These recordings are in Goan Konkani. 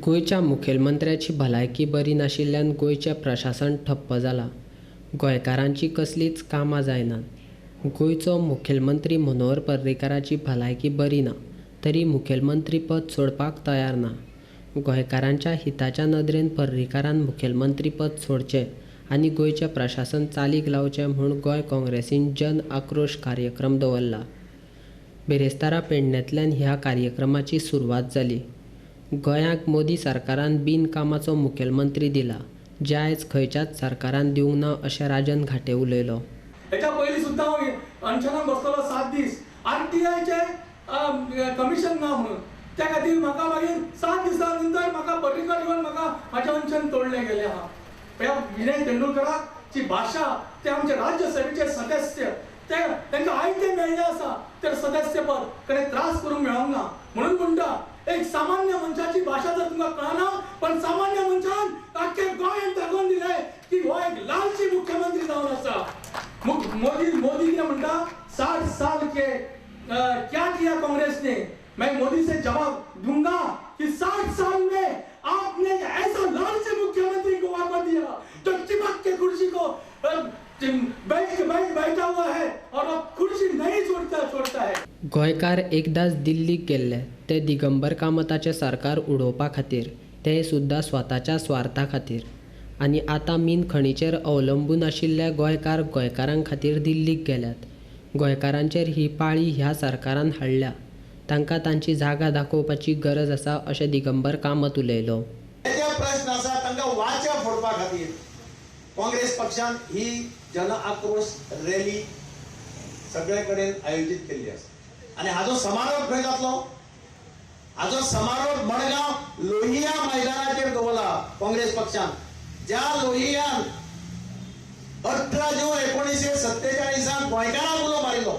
गोंयच्या मुखेलमंत्र्याची भलायकी बरी नाशिल्ल्यान गोंयचें प्रशासन ठप्प जालां. गोंयकारांचीं कसलींच कामां जायनात. गोंयचो मुखेलमंत्री मनोहर पर्रीकाराची भलायकी बरी ना तरी मुखेलमंत्रीपद सोडपाक तयार ना. गोंयकारांच्या हिताच्या नदरेन पर्रीकारान मुखेलमंत्रीपद सोडचें आनी गोंयचें प्रशासन चालीक लावचें म्हूण गोंय काँग्रेसीन जन आक्रोश कार्यक्रम दवरला. बिरेस्तारा पेडण्यांतल्यान ह्या कार्यक्रमाची सुरवात जाली. गोंयाक मोदी सरकारान बिनकामाचो मुखेलमंत्री दिला, जें आयज खंयच्याच सरकारान दिवंक ना अशें राजन घाटे उलयलो. हेच्या पयलीं सुद्दां हांव अनशनाक बसतलो 7 दीस आरटीआयचे कमिशन ना म्हणून, त्या खातीर म्हाका मागीर 7 दिसां नंतर म्हाका पर्रीकर येवन म्हाका म्हाजें अनशन तोडलें गेलें आहा. ह्या विनय तेंडुलकराची भाशा, ते आमचे राज्यसभेचे सदस्य, ते तांकां आयतें मेळ्ळें आसा तर सदस्यपद कडेन त्रास करूंक मेळोंक ना म्हणून म्हणटा. एक सामान्य मनशाची भाशा जर तुमकां कळना, पण सामान्य मनशान आख्खे गोंयांत दाखोवन दिलें की हो एक लालची मुख्यमंत्री जावन आसा. मोदी मोदी कितें म्हणटा, 60 साल के क्या किया कांग्रेस ने, मैं मोदी से जवाब दूंगा कि 60 साल में आपने ऐसा लालची मुख्यमंत्री को वापस दिया जो चिपक के कुर्सी को बैठ बैठ बैठा हुआ है और अब कुर्सी नहीं छोड़ता छोड़ता है. गोंयकार एकदाच दिल्लीक गेल्ले ते दिगंबर कामताचें सरकार उडोवपा खातीर, ते सुद्दां स्वताच्या स्वार्था खातीर. आनी आतां मीन खणीचेर अवलंबून आशिल्ले गोंयकार गोंयकारां खातीर दिल्लीक गेल्यात. गोंयकारांचेर ही पाळी ह्या सरकारान हाडल्या, तांकां तांची जागा दाखोवपाची गरज आसा अशें दिगंबर कामत उलयलो. जे प्रश्न आसा तांकां वाचा फोडपा खातीर काँग्रेस पक्षान ही जन आक्रोश रॅली सगळे कडेन आयोजीत केल्ली आसा. आनी हाजो समारोप खंय जातलो? हाजो समारोप मडगांव लोहिया मैदानाचेर दवरला काँग्रेस पक्षान, ज्या लोहियान 18 जून 1947 गोंयकारांक उलो मारिल्लो,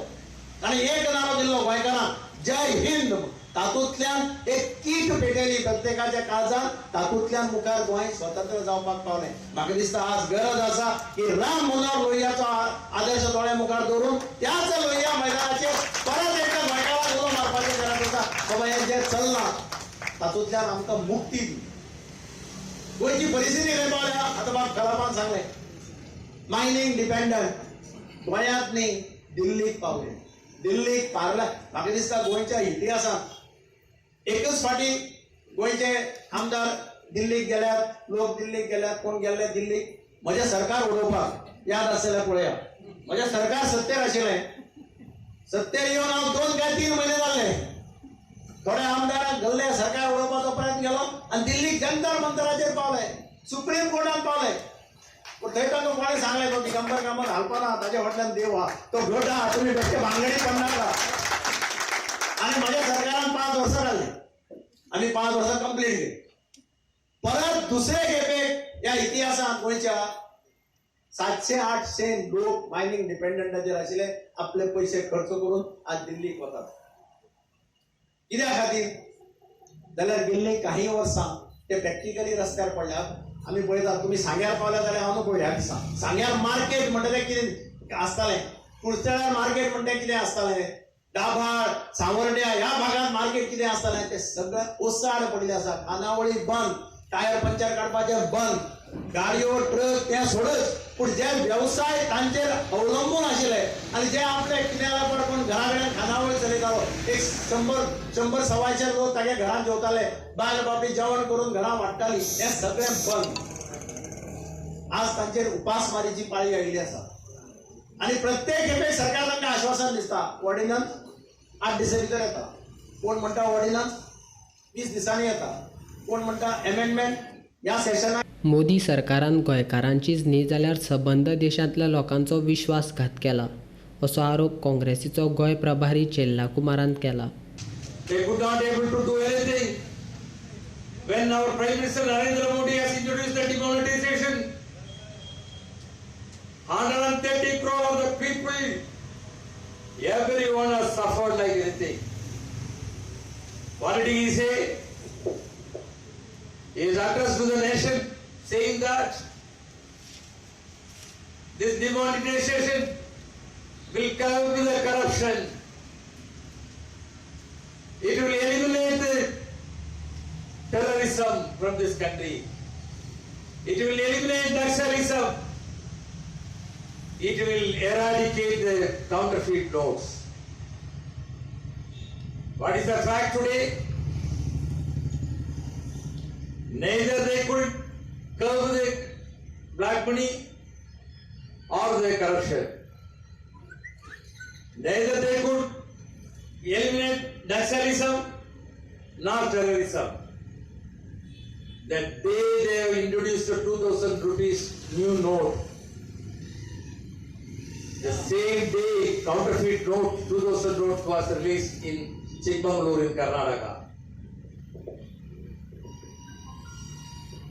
ताणें एक नारो दिल्लो गोंयकारांक, जय हिंद. तातूंतल्यान एक कीट पेटयली प्रत्येकाच्या काळजान, तातूंतल्यान मुखार गोंय स्वतंत्र जावपाक पावलें. म्हाका दिसता आज गरज आसा की राम मनोहर लोहियाचो आदर्श दोळ्या मुखार दवरून त्याच लोहिया मैदानाचेर परत एकदां गोंयकारांक उलो मारपाची गरज आसा. बाबा हें जें चल्लां तातूंतल्यान आमकां मुक्ती दी. गोंयची परिस्थिती खंय पावल्या आतां बाब कलापान सांगलें, मायनींग डिपेंडंट गोंयांत न्ही दिल्लीक पावले, दिल्लीक पारला. म्हाका दिसता गोंयच्या इतिहासांत एकच फाटी गोंयचे आमदार दिल्लीक गेल्यात, लोक दिल्लीक गेल्यात, कोण गेल्ले दिल्लीक म्हजें सरकार उडोवपाक, याद आसलें पळया, म्हजें सरकार सत्तेर आशिल्लें, सत्तेर येवन हांव 2 काय 3 म्हयने जाल्ले, थोड्या आमदारांक गल्ले सरकार उडोवपाचो प्रयत्न केलो आनी दिल्लीक जंतर मंतराचेर पावले, सुप्रीम कोर्टान पावले. पूण थंय तांकां कोणें सांगलें तो दिगंबर कामत हालपाना, ताजे फाटल्यान देव आहा, तो घट आहा, तुमी बेश्टे भांगडी पडनाका. आनी म्हज्या सरकारान 5 वर्सां घातली, आमी 5 वर्सां कंप्लीट केली. परत दुसरे खेपेक ह्या इतिहासांत गोंयच्या 700-800 लोक मायनींग डिपेंडंटाचेर आशिल्ले, आपले पयशे खर्च करून आज दिल्लीक वतात. कित्या खातीर जाल्यार गेल्लीं काही वर्सां ते प्रॅक्टिकली रस्त्यार पडल्यात. आमी पळयतात, तुमी सांग्यार पावल्या जाल्यार हांव न्हू ह्या दिसा सांग्यार मार्केट म्हणटा तें कितें आसतालें, कुडचड्यार मार्केट म्हणटा कितें आसतालें, दाभाड सांवर्ड्या ह्या भागांत मार्केट कितें आसतालें तें सगळें ओसाड पडिल्लें आसा. खानावळी बंद, टायर पंचर काडपाचें बंद, गाडयो ट्रक तें सोडच, पूण जे वेवसाय तांचेर अवलंबून आशिल्ले आनी जे आपले कितें जाल्यार कोण घरा कडेन खानावळ चलयतालो, एक 100 125 लोक तागे घरांत जेवताले, बायल बापी जेवण करून घरां वाडटाली, हें सगळें बंद. आज तांचेर उपासमारीची पाळी आयिल्ली आसा. आनी प्रत्येक खेपे सरकार तांकां आश्वासन दिसता, ऑर्डिनन्स 8 दिसां भितर येता, कोण म्हणटा ऑर्डिनन्स 20 दिसांनी येता, कोण म्हणटा एमेंडमेंट ह्या सेशनाक. मोदी सरकारान गोंयकारांचीच न्ही जाल्यार सबंद देशांतल्या लोकांचो विश्वासघात केला असो आरोप काँग्रेसीचो गोंय प्रभारी चेल्ला कुमारान केला. They could not able to do anything. When our Prime Minister Narendra Modi has introduced the demonetization, 130 crore of the people, everyone has suffered like anything. What did he say? He is addressed to the nation saying that this demonetization will curb the corruption. It will eliminate the terrorism. from this country. It will eliminate Naxalism. It will eradicate the counterfeit notes. What is the fact today? Neither they could curb the black money or the corruption. Neither they could eliminate Naxalism nor terrorism. That day they have introduced a 2,000 rupees new note. The same day counterfeit note, 2,000 note was released in Chikmagalur in Karnataka.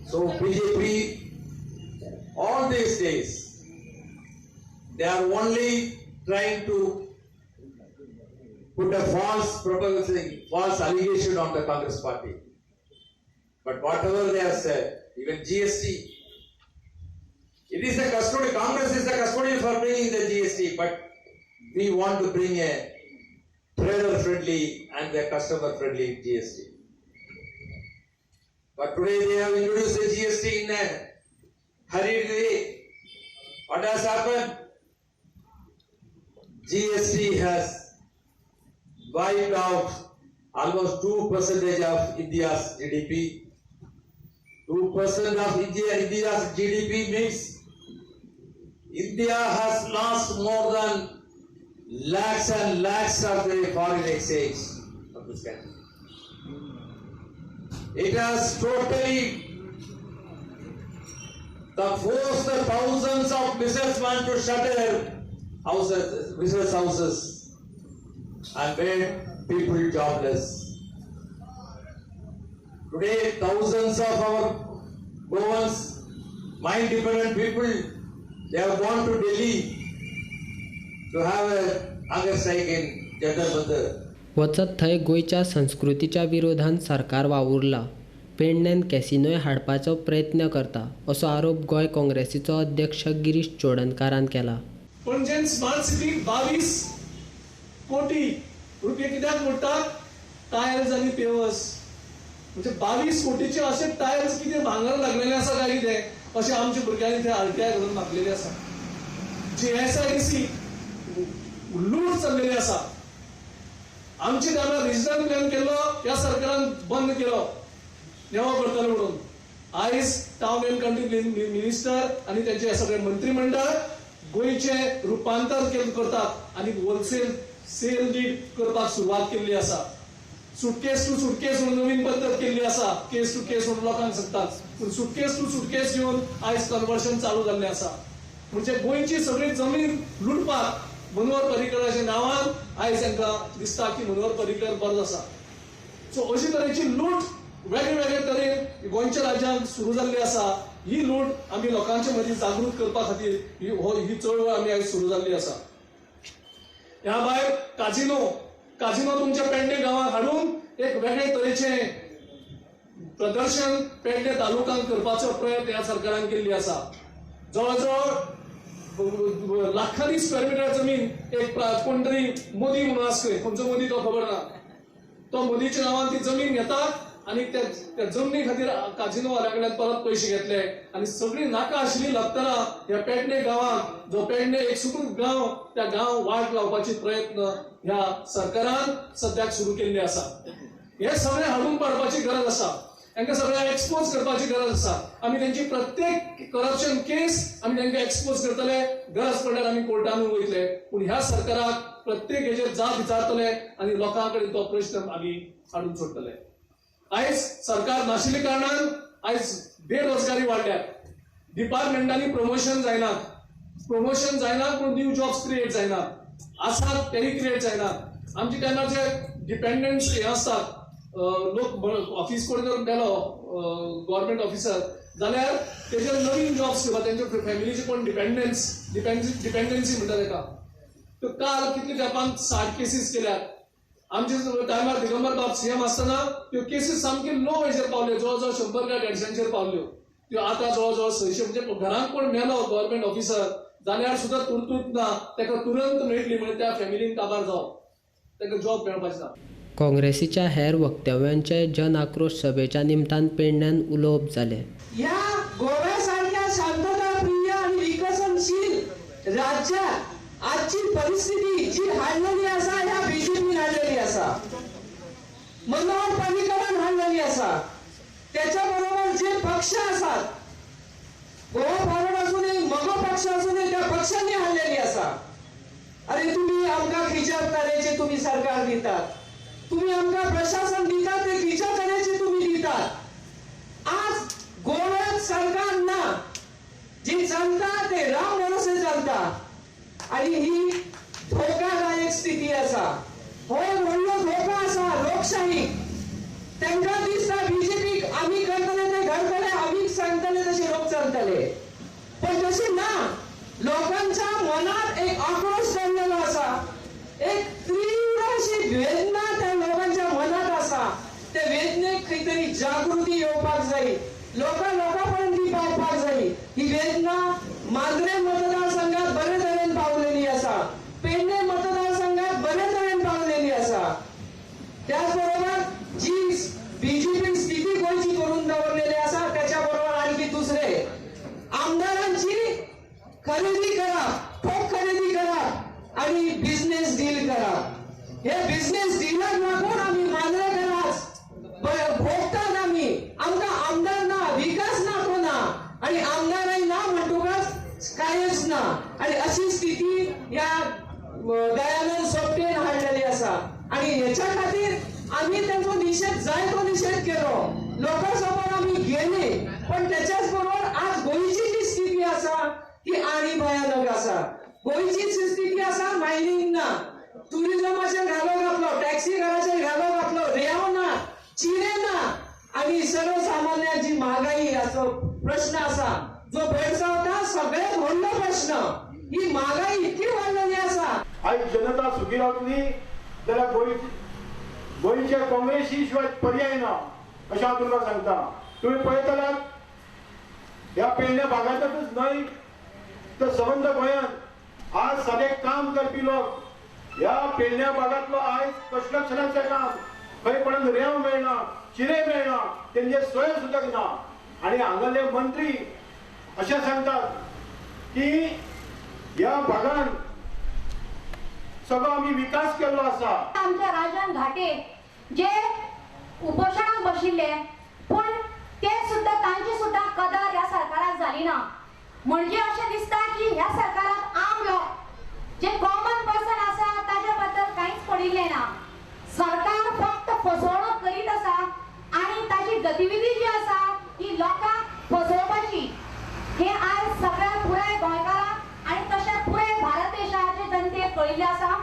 So BJP, all these days, they are only trying to put a false proposal, false allegation on the Congress party. But whatever they have said, even GST, it is the custodian, Congress is the custodian for bringing the GST, but we want to bring a trader-friendly and a customer-friendly GST. But today they have introduced the GST in a hurried way. What has happened? GST has wiped out almost 2% of India's GDP. 2% of India's GDP means India has lost more than lakhs and lakhs of the foreign exchange of this country. It has totally forced the thousands of businessmen to shut their houses, business houses, and made people jobless. Today, thousands of our Goans, mind-dependent people, they have gone to Delhi to have a hunger strike in Jantar Mantar. वचत थंय गोंयच्या संस्कृतीच्या विरोधान सरकार वावुरला. पेडण्यान कॅसिनोय हाडपाचो प्रयत्न करता असो आरोप गोंय काँग्रेसीचो अध्यक्ष गिरीश चोडणकारान केला. पणजेन स्मार्ट सिटी 22 कोटी रुपये कित्याक मोडटात? टायल्स आनी पेवर्स. म्हणजे 22 कोटीचे अशे टायल्स कितें भांगर लागलेले आसा काय कितें अशें आमच्या भुरग्यांनी थंय आरटीआय घालून मागलेले आसा. जीएसआयडीसी लूट चल्लेली आसा. आमच्या टायमार रिजनल प्लॅन केल्लो ह्या सरकारान बंद केलो नेवो करतले म्हणून. आयज टावन अँड कंट्री मिनिस्टर आनी तेंचे सगळे मंत्रीमंडळ गोंयचें रुपांतर करतात आनी होलसेल सेल डीड करपाक सुरवात केल्ली आसा. सुटकेस टू सुटकेस म्हणून नवीन पद्दत केल्ली आसा. केस टू केस म्हणून लोकांक सांगतात, पूण सुटकेस टू सुटकेस घेवन आयज कन्वर्शन चालू जाल्लें आसा. म्हणजे गोंयची सगळी जमीन लुटपाक मनोहर पर्रीकराच्या नांवान आयज तांकां दिसता की मनोहर पर्रीकर बरो आसा. सो अशी तरेची लूट वेगळे वेगळे तरेन गोंयच्या राज्यांत सुरू जाल्ली आसा. ही लूट आमी लोकांचे मदीं जागृत करपा खातीर ही चळवळ आमी आयज सुरू जाल्ली आसा. ह्या भायर काजिनो तुमच्या पेडणे गांवांत हाडून एक वेगळे तरेचें प्रदर्शन पेडणे तालुक्यांत करपाचो प्रयत्न ह्या सरकारान केल्ली आसा. जवळ जवळ लाखांनी स्क्वेअर मिटर जमीन एक कोण तरी मोदी म्हणून आसा, खंयचो मोदी तो खबर ना, तो मोदीच्या नांवान ती जमीन घेता आनी त्या जमनी खातीर काजिनोवाल्या कडल्यान परत पयशे घेतले आनी सगळी नाका आशिल्ली लागतना ह्या पेडणे गांवांत, जो पेडणे एक सुकृत गांव, त्या गांव वाट लावपाचे प्रयत्न ह्या सरकारान सद्याक सुरू केल्ले आसा. हे सगळें हाडून पाडपाची गरज आसा. तांकां सगळ्यांक एक्सपोज करपाची गरज आसा. आमी तेंची प्रत्येक करप्शन केस आमी तांकां एक्सपोज करतले. गरज पडल्यार आमी कोर्टानूय वयतले, पूण ह्या सरकाराक प्रत्येक हेजेर जाप विचारतले आनी लोकां कडेन तो प्रश्न आमी हाडून सोडटले. आयज सरकार नाशिल्ल्या कारणान आयज बेरोजगारी वाडल्या. डिपार्टमेंटांनी प्रमोशन जायना, प्रमोशन जायना पूण न्यू जॉब्स क्रिएट जायना, आसात तेय क्रिएट जायना. आमच्या टायमार जे डिपेंडंट्स हे आसतात, लोक ऑफिस कोण जर गेलो गव्हर्मेंट ऑफिसर जाल्यार तेजेर नवीन जॉब्स किंवा तेंच्या फॅमिलीचे कोण डिपेंडन्सी म्हणटा तेका. तर काल कितले तेंपान 60 केसीस केल्यात. आमच्या टायमार दिगंबर बाब सीएम आसतना त्यो केसीस सामक्यो लो हेजेर पावल्यो, जवळ जवळ 100 काय 150चेर पावल्यो. त्यो आतां जवळ जवळ 600, म्हणजे घरांत कोण मेलो गव्हर्मेंट ऑफिसर जाल्यार सुद्दां तुरतूत ना, ताका तुरंत मेळटली म्हणजे त्या फॅमिलीन काबार जावप, ताका जॉब मेळपाची ना. काँग्रेसीच्या हेर वक्तव्यांचे जन आक्रोश सभेच्या निमतान पेडण्यान उलोवप जालें. ह्या गोव्या सारख्या शांतताप्रिय आणि विकसनशील राज्यात आजची परिस्थिती जी हाडलेली आसा, ह्या बीजेपीन हाडलेली आसा, मनोहर पर्रीकरान हाडलेली आसा. त्याच्या बरोबर जे पक्ष आसात, गोवा फॉरवर्ड आसूं न्ही, मगो पक्ष आसूं न्ही, त्या पक्षांनी हाडलेली आसा. अरे तुम्ही आमकां खंयच्या तरेचे तुम्ही सरकार दितात, तुम्ही आमकां प्रशासन दितात, ते खंयच्या तरेचे तुम्ही दितात. आज गोव्यात सरकार ना, जी चलता ते राम भरोसे चलता आणि ही धोकादायक स्थिती आसा. हो एक व्हडलो धोको आसा लोकशाही. तांकां दिसता बीजेपीक आमी करतले ते घडतले, आमी सांगतले तशे लोक चलतले, पण तशें ना. लोकांच्या मनात एक आक्रोश चडलेलो आसा, एक तीव्र अशी वेदना त्या लोकांच्या मनात आसा. त्या वेदनेक खंय तरी जागृती येवपाक जाय, लोकां लोकां पर्यंत ती पावपाक जाय. ही वेदना मांद्रे मतदारसंघात बरे तरेन पावलेली आसा, पेडणे मतदारसंघात बरे तरेन पावलेली आसा. त्याचबरोबर जी बीजेपी स्थिती गोंयची करून दवरलेली आसा, त्याच्या बरोबर आणखी दुसरे आमदारांची खरेदी करा, ठोक खरेदी करा आणि बिझनेस डील करा. हे बिझनेस डीलाक लागून आमी मांद्रेकरांच भोगतात. आमी आमकां आमदार ना, विकास ना, तो ना, आणि आमदारय ना म्हणटकच कांयच ना. आणि अशी स्थिती ह्या दयानंद सोपटेन हाडलेली आसा. आणि हेच्या खातीर आमी तेंचो निशेध जाय तो निशेध केलो, लोकां समोर आमी गेले, पण त्याच्याच बरोबर आज गोंयची जी स्थिती आसा ती आनी भयानक आसा. गोंयची स्थिती आसा, मायनिंग ना, टुरिजमाचेर घालो घातलो, टॅक्सी घराचेर घालो घातलो, रेंव ना, चिरे ना, आणि सर्वसामान्यांची महागाई हाचो प्रश्न आसा जो भेडसावता सगळ्यात व्हडलो प्रश्न. ही महागाई इतकी वाडलेली आसा. आयज जनता सुखी रावतली जाल्यार गोंयच्या काँग्रेसी शिवाय पर्याय ना अशें हांव तुमकां सांगता. तुमी पळयतल्यात ह्या पेडण्या भागांतच न्हय तर सबंद गोंयांत आज सादे काम करपी लोक ह्या पेडण्या भागांतलो आयज कन्स्ट्रक्शनाचें काम खंय पडून रेंव मेळना, चिरे मेळना, तेंचे सोय सुद्दां ना. आनी हांगासरले मंत्री अशें सांगतात की ह्या भागान सगळो आमी विकास केल्लो आसा. आमच्या राजन घाटे जे उपोशणाक बशिल्ले, पूण ते सुद्दां तांची सुद्दां कदर ह्या सरकाराक जाली ना. म्हणजे अशें दिसता की ह्या सरकाराक आम लोक जे कॉमन पर्सन आसा ताच्या बद्दल कांयच पडिल्लें ना. सरकार फक्त फसवणूक करीत आसा आनी ताची गतिविधी जी आसा ती लोकांक फसोवपाची. हे आज सगळ्या पुराय गोंयकारांक आनी तशें पुराय भारत देशाचे जनतेक कळिल्लें आसा.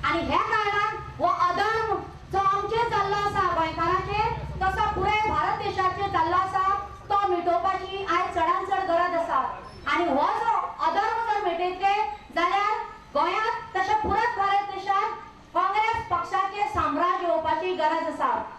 आनी ह्या कारणान हो अधर्म जो आमचेर जाल्लो आसा गोंयकारांचेर, तसो पुराय भारत देशाचेर जाल्लो आसा, तो मिटोवपाची आयज चडान चड गरज आसा. आनी हो जो अधर्म जर मिटयतले जाल्यार गोंयांत तशें पुराय भारत देशांत काँग्रेस पक्षाचे साम्राज्य येवपाची गरज आसा.